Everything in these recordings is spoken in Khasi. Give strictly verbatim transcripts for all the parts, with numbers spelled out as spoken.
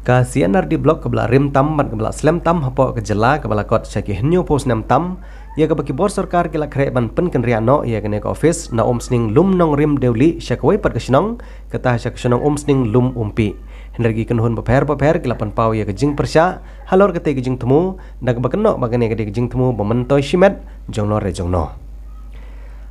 Ka C&RD Block kaba la rim tam bad kaba la slem tam hapoh ka jylla kaba la kot sha ki hynñiewphew snem tam, ïa kaba ki bor sorkar ki la khreh ban pynkynriah noh ïa kane ka office na Umsning Lum Nongrim Dewlieh sha kawei pat ka shnong, kata sha ka shnong Umsning Lum Umpi. Hynrei ki kynhun bapher bapher ki la pynpaw ïa ka jingpyrshah halor katei ka jingthmu, da kaba kynnoh ba kane ka dei ka jingthmu ba myntoi shimet jongno re jongno.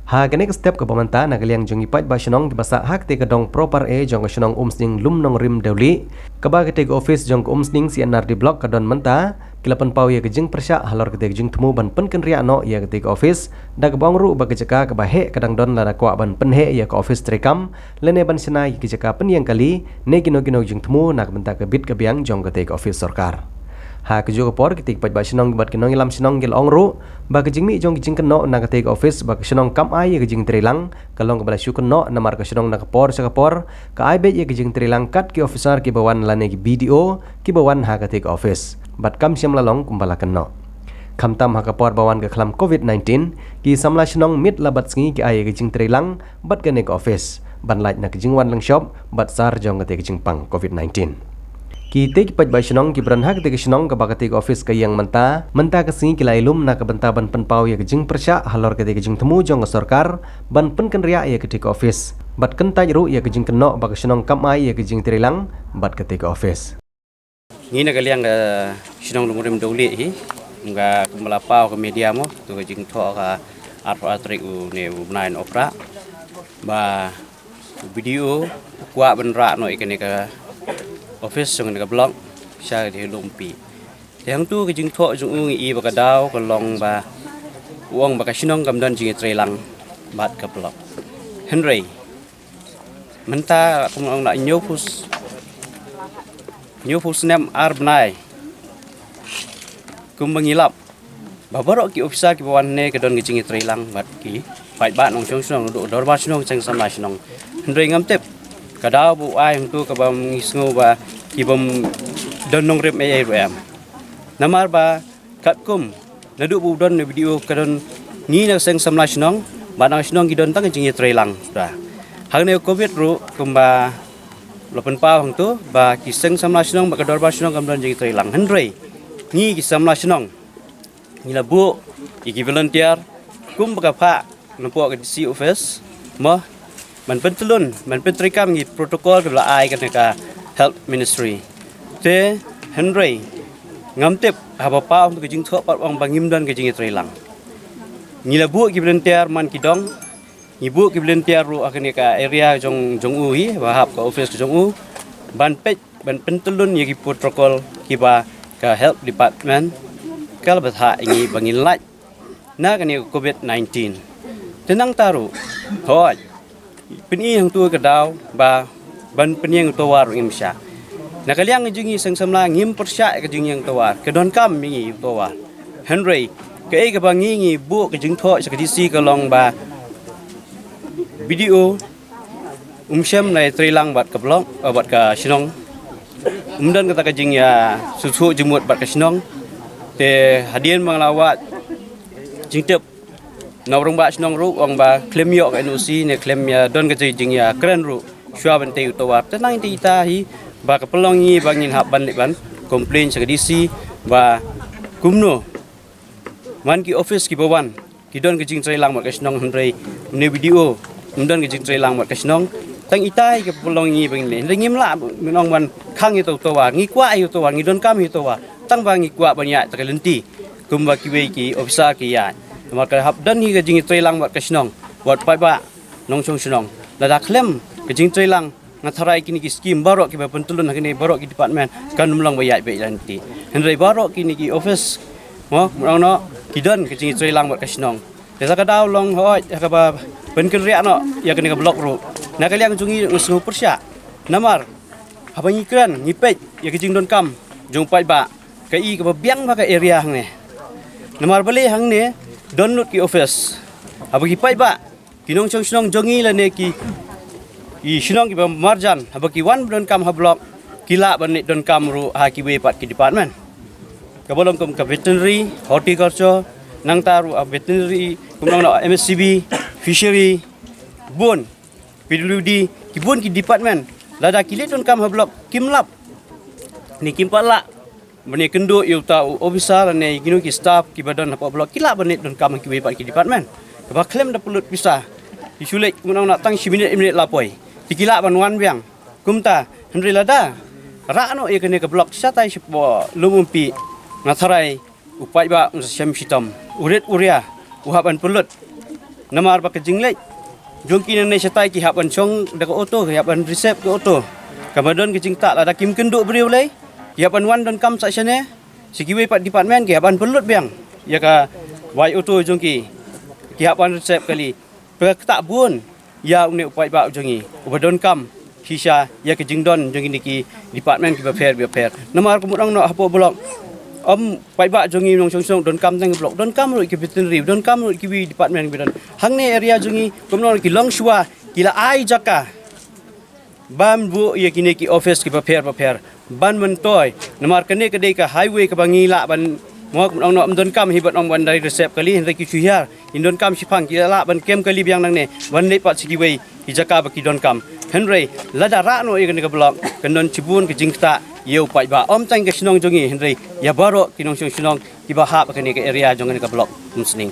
Ha kane ka step kaba mynta, na ka liang jong ki paidbah shnong kiba sah ha katei ka dong Pro Par A jong ka shnong Umsning Lum Nongrim Dewlieh, kaba katei ka office jong ka Umsning C&RD Block ka don mynta, ki la pynpaw ïa ka jingpyrshah halor katei ka jingthmu ban pynkynriah noh ïa katei ka office, da kaba ong ruh ba ka jaka kaba heh ka dang don, lada kwah ban pynheh ïa ka office treikam lane ban shna ïa ka jaka pynïeng kali ne kino kino jingthmu na ka bynta ka bit ka biang jong katei ka office sorkar. Ha kajuh ka por, kitei ki paidbah shnong bad ki nongïalam shnong ki la ong ruh ba ka jingmih jong ka jingkynnoh na katei ka office ba ka shnong kam ai ïa ka jingtreilang, ka long kaba la shu kynnoh namar ka shnong na ka por sha ka por ka ai beit ïa ka jingtreilang kat ki officer kiba wan lane ki BDO kiba wan ha katei ka office, bad kam shym la long kumba la kynnoh. Khamtam ha ka por ba wan ka khlam Covid nineteen, ki samla shnong miet la bad sngi ki ai ïa ka jingtreilang bad kane ka office ban lait na ka jingwan lyngshop bad sar jong katei ka jingpang Covid nineteen. Kitei ki paidbah shnong kiba don ha katei ka shnong kaba katei ka office ka ïeng mynta, mynta ka sngi ki la ïalum na ka bynta ban pynpaw ïa ka jingpyrshah halor katei ka jingthmu jong ka sorkar ban pynkynriah ïa katei ka office, bad kyntait ruh ïa ka jingkynnoh ba ka shnong kam ai ïa ka jingtreilang bad katei ka office. Ngi na ka liang ka shnong Lum Nongrim Dewlieh hi, nga kumba la paw ka media mo, tu ka jingthoh ka arphew ar tarik une u bnai Nohprah, ba u BDO u kwah ban rah noh ïa kane ka office jong kane ka block sha ka Lum Umpi. Te hangtu ka jingthoh jong u ngi i ba ka daw ka long ba u ong ba ka shnong kam don jingïatreilang bad ka block. Hynrei mynta kumba ong na hynñiewphew s-, hynñiewphew snem ar bnai kumba ngi lap ba baroh ki officer kiba wan hangne ka don ka jingïatreilang bad ki paidbah nongshong shnong, naduh dorbar shnong, seng samla shnong. Hynrei ngam tip ka daw ba u ai hangtu kaba ngi sngew ba ki bym don nongrim ei ei ruh em. Namar ba katkum naduh ba u don u BDO ka don ngi na ka seng samla shnong bad na ka shnong ki don tang ka jingïatreilang suda. Hangne Covid ruh kumba la pynpaw hangtu ba ki seng samla shnong bad ka dorbar shnong kam don jingïatreilang. Hynrei ngi ki samla shnong ngi la buh ïa ki volunteer kumba ka phah napoh ka DC office mo, ban pyntylun, ban pyntreikam ïa ki protocol kiba la ai kane ka health ministry. Te hynrei ngam tip haba paw hangtu ka jingthoh pat u ong ba ngim don ka jingïatreilang. Ngi la buh ki volunteer man ki dong, ngi buh ki volunteer ruh ha kane ka area jong, jong u hi, ba hap ka office ka jong u, ban peit, ban pyntylun ïa ki protocol kiba ka health department ka la bthah ïa ngi ba ngin lait na kane ka Covid nineteen. Te nangta ruh, hooid, pyni hangtu ka daw ba ban pynïeng u tawar ruh ngim shah. Na ka liang jong ngi seng samla ngim pyrshah ïa ka jingïeng tawar, ka donkam ïa ngi u tawar. Hynrei kaei kaba ngi, ngi buh ka jingthoh sha ka DC ka long ba BDO um shym la ïatreilang bad ka block, eh, bad ka shnong. Um don kata ka jingïasngewthuh jingmut bad ka shnong. Te hadien ba nga la wad jingtip na u rangbah shnong ruh u ong ba khlem ïoh ka NOC ne khlem ïa don ka jingïakren ruh shuwa ban tei u tawar. Te nangta hi ba ka pynlong ïa ngi ba ngin hap ban leit ban complain sha ka DC ba kumno man ki office kiba wan ki don ka jingtreilang bad ka shnong, hynrei une u BDO um don ka jingtreilang bad ka shnong. Tang ita hi ka pynlong ïa ngi ba ngin leit, hynrei ngim lah ban ong ban khang ïa uta u tawar, ngi kwah ïa u tawar, ngi donkam ïa u tawar, tang ba ngi kwah ban ïaid da ka lynti kumba kiwei ki officer ki ïaid. Namar ka hap don hi ka jingtreilang bad ka shnong, bad paidbah nongshong shnong. Lada khlem ka jingtreilang, nga tharai kine ki skim baroh kiba pyntylun ha kine baroh ki department kan ym long ba ïaid beit lynti. Hynrei baroh kine ki office mo, kumno, ki don ka jingtreilang bad ka shnong. Te sa ka daw long hooid ha kaba pynkynriah noh ïa kane ka block ruh. Na ka liang jong ngi nga sngew pyrshah. Namar haba ngi kren, ngi peit ïa ka jingdonkam jong paidbah, ka i kaba biang bha ka area hangne. Namar balei hangne don lut ki office, haba ki paidbah, ki nongshong shnong jong ngi lane ki, ki shnong kiba marjan, haba ki wan donkam ha block, ki lah ban leit donkam ruh ha kiwei pat ki department. Kaba long kum ka veterinary, horticulture, nangta ruh ha veterinary, kumno, MSCB, fishery, bun, PWD, ki bun ki department. Lada ki leit donkam ha block, kim lap Ni kim pat lah ban ïakynduh ïa uta u officer ne ïa kino ki staff kiba don hapoh block, ki lah ban leit donkam ha kiwei pat ki department. Kaba khlem da pynlut pisa, ki shu leit kumno na tang shi minit, minit la poi. Te ki lah ban wan biang. Kumta, hynrei lada rah noh ïa kane ka block shatai shapoh Lum Umpi, nga tharai u paidbah un sa shem shitom. U rit u ria u hap ban pynlut. Namar ba ka jingleit jong ki nangne shatai, ki hap ban shong da ka auto, ki hap ban reserve ka auto. Kaba don ka jingtah, lada kim kynduh briew lei, ki hap ban wan donkam sa shane. Sha kiwei pat department ki hap ban pynlut biang ïa ka wai auto jong ki, ki hap ban reserve kali. Ba ka ktah bun ïa une u paidbah jong ngi uba donkam shisha ïa ka jingdon jong kine ki department kiba pher kiba pher. Namar kumno ong noh hapoh block, ym paidbah jong ngi nongshong shnong donkam tang block, donkam ruh ki veterinary, donkam ruh kiwei department kiba don. Hangne area jong ngi kumno ki longshuwa ki la ai jaka ban buh ïa kine ki office kiba pher ba pher ban myntoi. Namar kane ka dei ka highway kaba ngi lah ban, mo, ong noh, ym donkam hi ban ong ban dei reserve kali, hynrei ki shu hiar, kin donkam shiphang, ki lah ban kem kali biang nangne ban leit pat sha kiwei ki jaka ba ki donkam. Hynrei lada rah noh ïa kane ka block, kan don shibun ka jingktah ïa u paidbah, ym tang ka shnong jong ngi hynrei ïa baroh ki nongshong shnong kiba hap ha kane ka area jong kane ka block Umsning.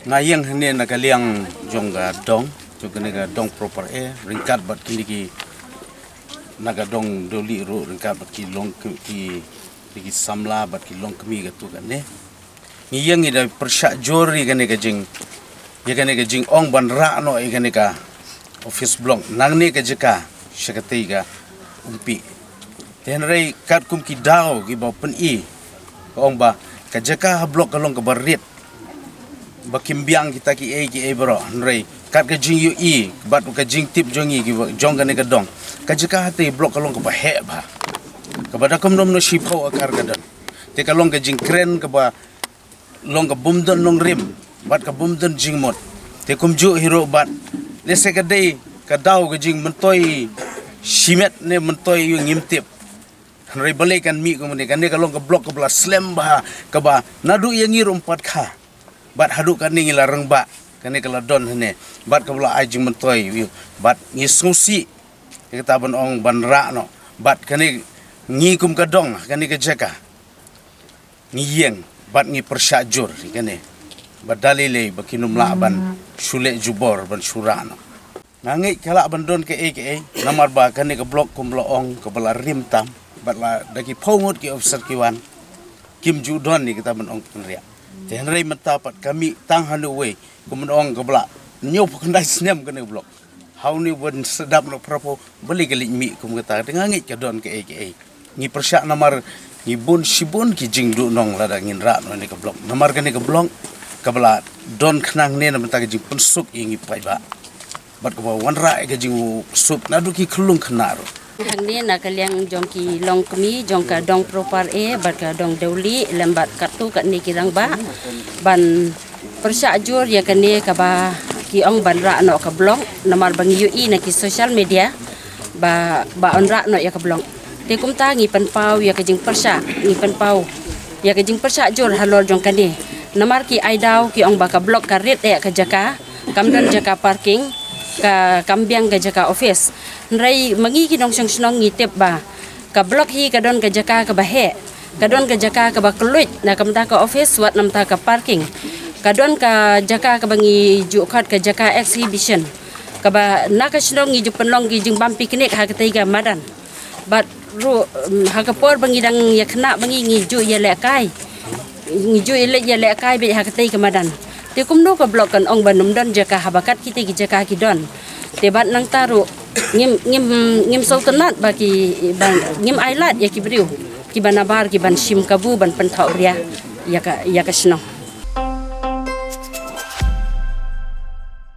Nga ïeng hangne na ka liang jong ka dong, jong kane ka dong Proper A, ryngkat bad kine ki, na ka dong Dewlieh ruh, ryngkat bad ki long ki, ki, ki samla bad ki longkmie katto katne. Ngi ïeng ngi da pyrshah jur ïa kane ka jing, ïa kane ka jingong ban rah noh ïa kane ka office block nangne ka jaka sha katei ka Umpi. Te hynrei katkum ki daw kiba pyni, ka ong ba ka jaka ha block ka long kaba rit, ba kim biang kita kiei kiei baroh, hynrei kat ka jingïohi bad ka jingtip jong ngi kiba jong kane ka dong, ka jaka hatei block ka long kaba heh bha, kaba da kumno kumno shiphew akar ka don. Te ka long ka jingkren kaba long ka bym don nongrim bad ka bym don jingmut. Te kumjuh hi ruh bad, lehse ka dei ka daw ka jingmyntoi shimet ne myntoi ïa u ngim tip. Hynrei balei kan mih kumne, kane ka long ka block kaba la slem bha, kaba naduh ïa ngi ruh ym pat kha. Bad haduh kane ngi la rangbah, kane ka la don hangne. Bad kaba la ai jingmyntoi ïa u, bad ngi sngewsih ïa kata ban ong ban rah noh. Bad kane ngi kum ka dong, kane ka jaka, ngi ïeng bad ngi pyrshah jur ïa kane, ba da lei lei ba kin ym lah ban shu leh jubor ban shu rah noh. Nga ngeit ka lah ban don kaei kaei, namar ba kane ka block kum la ong kaba la rim tam, bad la da ki phew ngut ki officer ki wan, kim ju don ïa kita ban ong pynriah. Te hynrei mynta pat ka mih tang ha une uwei, kum ban ong kaba la hynñiew phew khyndai snem kane ka block. Ha une ban sdang noh phra phew, balei ka leit mih kum kata, te nga ngeit ka don kaei kaei. Ngi pyrshah namar ngi bun shibun ki jingduhnong lada ngin rah noh ïa kane ka block. Namar kane ka block kaba la don khnang ne na bynta ka jingpynsuk ïa ngi paidbah. Bad kaba wanrah ïa ka jingsuk naduh ki khyllung khynnah ruh. Hangne na ka liang jong ki longkmie jong ka dong Proper A bad ka dong Dewlieh lem bad katto katne ki rangbah ban pyrshah jur ïa kane kaba ki ong ban rah noh ka block, namar ba ngi ïohi na ki social media ba, ba yn rah noh ïa ka block. Te kumta ngi pynpaw ïa ka jingpyrshah, ngi pynpaw ïa ka jingpyrshah jur halor jong kane. Namar ki ai daw ki ong ba ka block ka rit eh ka jaka, kam don jaka parking, ka kam biang ka jaka office. Hynrei ma ngi ki nongshong shnong ngi tip ba ka block hi ka don ka jaka kaba heh, ka don ka jaka kaba kylluid na ka bynta ka office wat na bynta ka parking. Ka don ka jaka kaba ngi ju khot ka jaka exhibition, kaba na ka shnong ngi ju pynlong ki jingbam picnic ha katei ka madan. Bad ruh, um, ha ka por ba ngi dang ïa khynnah ba ngi, ngi ju ïa lehkai, ngi ju ïa leh, ïa lehkai beit ha katei ka madan. Te kumno ka block kan ong ban ym don jaka haba kat kitei ki jaka ki don. Te bad nangta ruh ngim, ngim, ngim sngewtynnat ba ki, ba ngim ailad ïa ki briew kiba nabar ki ban shim kabu ban pynthohbria ïa ka, ïa ka shnong.